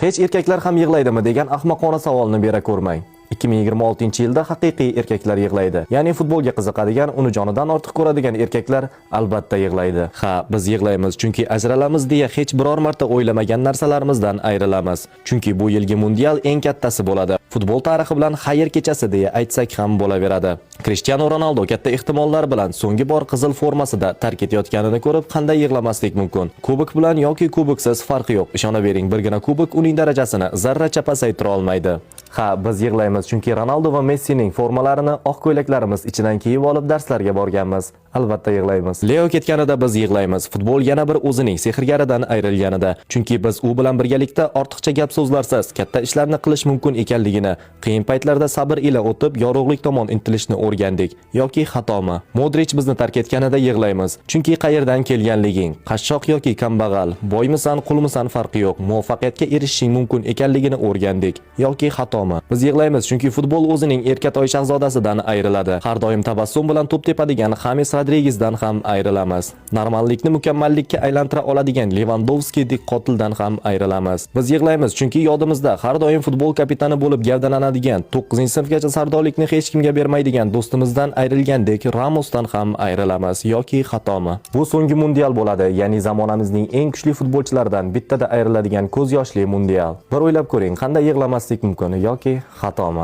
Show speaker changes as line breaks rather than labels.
Hech erkaklar ham yig'laydimi degan ahmoqona savolni bera ko'rmang. 2026-yilda haqiqiy erkaklar yig'laydi. Ya'ni futbolga qiziqadigan, uni jonidan ortiq ko'radigan erkaklar albatta yig'laydi. Ha, biz yig'laymiz, chunki ajralamiz deya hech biror marta o'ylamagan narsalarimizdan ayrilamiz. Chunki bu yilgi mundial eng kattasi bo'ladi. Futbol tarixi bilan xayr kechasi deya aytsak ham bo'laveradi. Cristiano Ronaldo katta ehtimollar bilan so'nggi bor qizil formasida tark etayotganini ko'rib qanday yig'lamaslik mumkin? Kubok bilan yoki kuboksiz farqi yo'q. Ishonavering, birgina kubok uning darajasini zarracha pasaytira olmaydi. Ha, biz yig'laymiz, chunki Ronaldo va Messining formalarini oq ko'ylaklarimiz ichidan kiyib olib darslarga borganmiz. Albatta yig'laymiz. Leo ketganida biz yig'laymiz. Futbol yana bir o'zining sehrgaridan ayrilganida. Chunki biz u bilan birgalikda ortiqcha gap so'zlarsiz katta ishlarni qilish mumkin ekanligini, qiyin paytlarda sabr ila o'tib, yorug'lik tomon intilishni o'rgandik. Yoki xatomi? Modric bizni tark etganida yig'laymiz. Chunki qayerdan kelganliging, qashshoq yoki kambag'al, boymisan, qulmisan farqi yo'q, muvaffaqiyatga erishishing mumkin ekanligini o'rgandik. Yoki xatomi? Biz yig'laymiz, chunki futbol o'zining erkatoy shahzodasidan ayriladi. Har doim tabassum bilan to'p tepadigan Xames Rodrigezdan ham ayrilamiz. Normallikni mukammallikka aylantira oladigan Levandovskidek qotildan ham ayrilamiz. Biz yig'laymiz, chunki yodimizda har doim futbol kapitani bo'lib gavdalanadigan, 9-sinfgacha sardorlikni hech kimga bermaydigan do'stimizdan ayrilgandek Ramosdan ham ayrilamiz yoki xatomi? Bu so'nggi mundial bo'ladi, ya'ni zamonamizning eng kuchli futbolchilaridan bittada ayriladigan ko'z yoshli mundial. Bir o'ylab ko'ring, qanday yig'lamaslik mumkin yoki xatomi?